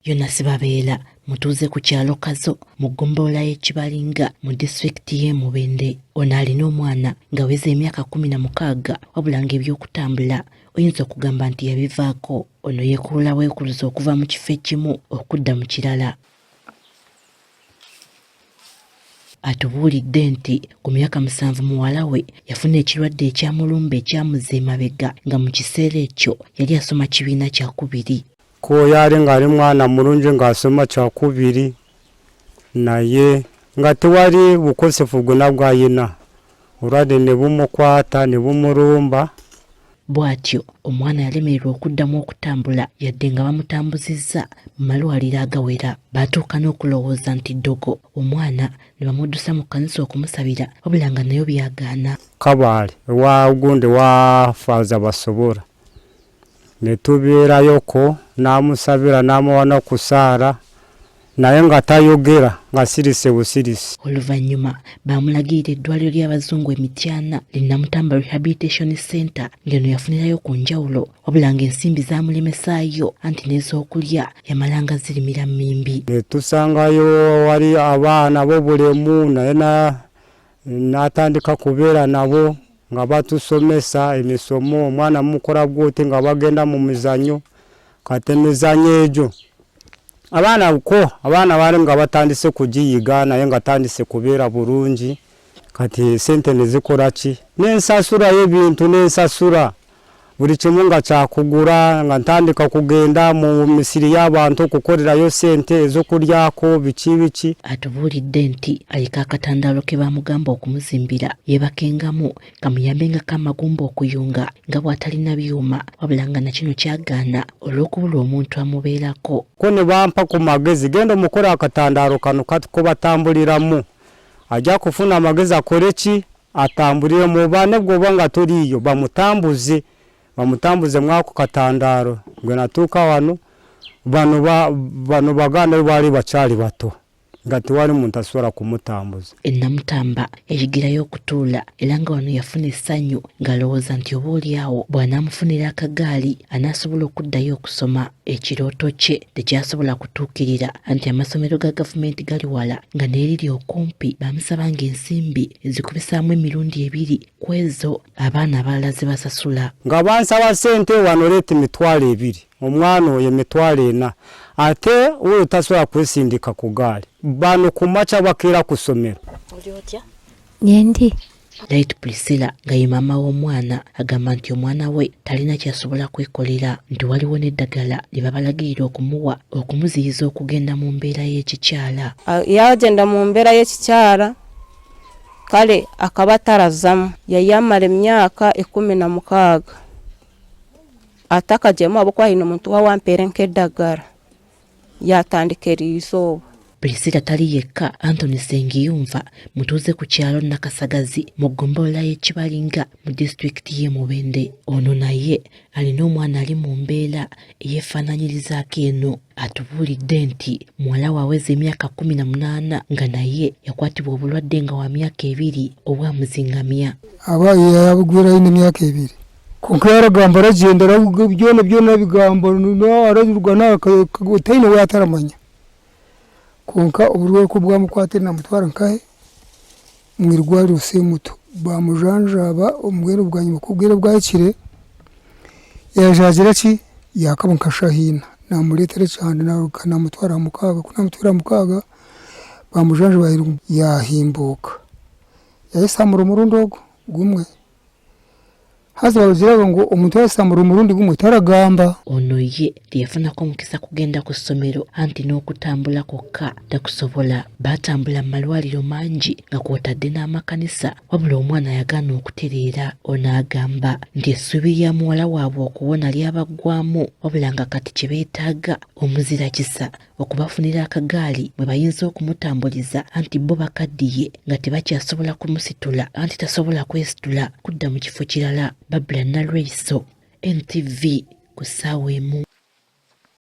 Yonasi Babeela mutuuze ku kyalo Kazo mu ggombolola y'e Kibalinga mu disitulikiti y'e Mubende. Ono alina omwana ng'aweza emyaka 16 wabula ng'ebyokutambula oyinza okugamba nti yabivaako. Ono yeekulula weekuluze okuva mu kifo ekimu okudda mu kirala. Atubuulidde nti ku myaka 7 muwala we yafuna ekirwadde ekyamulumba ekyamuzza emabega nga mu kiseera ekyo yali asoma kibiina kyakubiri. Ko yali ng'ali mwana mulungi ng'asoma kyakubiri naye nga tewali bukosefu bwonna bw'alina, obulwadde ne bumukwata ne bumulumba. Bw'atyo omwana yalemererwa okuddamu okutambula yadde nga bamutambuzizza mu malwaliro agawera. Baatuuka n'okulowooza nti ddogo omwana ne bamuddusa mu kkanisa okumusabira wabula nga nayo byagaana. Kabaale ewa gundi wa Faaza Basobora ne tubeerayoko n'amusabira n'amuwa n'okusaala naye nga tayogera nga sirise busirisi. Oluvannyuma baamulagirira eddwaliro ly'abazungu e Mityana li Namutamba Rehabilitation Centre ng'eno yafunirayo ku njawulo wabula ng'ensimbi zaamulemesaayo anti n'ez'okulya yamalanga zirimira mmimbi. Ne tusangayo wali abaana b'obulemu naye n'atandika kubeera nabo nga batusomesa emisomo, omwana mukola bw'oti nga bagenda mu mizannyo, kati emizannyo egyo abaana ko abaana baali nga batandise kugiyiga naye nga tandise kubeera bulungi, kati sente ne zikola ki, nensasulayo ebintu nensasula buli kimu nga kyakugura, nga ntandika kugenda mu misiri y'abantu okukolerayo sente ez'okulyako biki biki. Atubuulidde nti aliko akatandaalo ke baamugamba okumuzimbira yeebakengamu kamuyambengako amagumba okuyunga nga bw'atalina byuma wabula nga na kino kyagaana olw'okubulwa omuntu amubeerako. Ko ne bampa ku magezi, genda omukole akatandaalo kano ko batambuliramu, ajja kufuna amagezi akole ki, atambulire mu bane bw'oba nga toliiyo bamutambuze, bamutambuze mwako katandaalo. Gwe natuuka wano bano baganda be baali bakyali bato nga tewali muntu asobola kumutambuza. E Namutamba yayigirayo okutuula era nga wano yafuna essanyu ng'alowooza nti oba oli awo bw'anaamufunira akagaali anaasobola okuddayo okusoma. Ekirooto kye tekyasobola kutuukirira anti amasomero ga gavumenti gali wala nga n'eriri okumpi baamusabanga ensimbi ezikubisaamu emirundi 2 ku ezo abaana abalala ze basasula. Nga bansaba ssente wano leeta 20,000 omwana oyo 40,000 ate oyo tasobola kwesindika ku gaali. Bano ku makya bakeera ku ssomero. Oli otya? Nyendi. Light Priscilla nga ye maama w'omwana agamba nti omwana we talina ky'asobola kwekolera nti waliwo n'eddagala lye babalagirira okumuwa okumuziyiza okugenda mu mbeera y'ekikyala. Yagenda mu mbeera y'ekikyala kale akaba atarazamu yayamara emyaka 16 atakagyemu ahabw'okuba haine omuntu owampeera nk'eddagala yatandika eriizooba. Priscilla tali yekka. Anthony Sengiyumva mutuuze ku kyalo Nakasagazi mu ggombolola y'e Kibalinga mu disitulikiti y'e Mubende. Ono naye alina omwana ali mu mbeera eyeefaanaanyirizaako eno. Atubuulidde nti muwala we aweza emyaka 18 nga naye yakwatibwa obulwadde nga wa myaka 2 obwamuzingamya. Aba yabugwirayo n'emyaka 2. Konka yaragamba aragenda byona byona bigambo ararugana taine we ataramanya. Konka oburwaire ku bwamukwatire namutwara nkahe omu irwariro Semuto bamujanjaba mbwenu bwanyima ku obwire bwahikire yaija ki yakaba nka shaaha ina namureetera ekihanda namutwara aha mukaaga ku namutwire aha mukaaga bamujanjaba yahimbuuka yayesamura omurundi ogu gumwe. Haza bagira ngu omuntu yayesamura omurundi gumwe taragamba. Ono ye teyafunako mukisa kugenda ku ssomero anti n'okutambula kwokka takusobola. Baatambula mu malwaliro mangi nga kw'otadde n'amakanisa wabula omwana yagaana okutereera. Ono agamba nti essuubi lya muwala waabwe okuwona lyabaggwamu wabula nga kati kye beetaaga omuzira kisa okubafunira akagaali mwe bayinza okumutambuliza anti bo bakaddiye nga tebakyasobola kumusitula anti tasobola kwesitula kudda mu kifo kirala. Babula Nalweyiso, NTV ku ssaawa 1.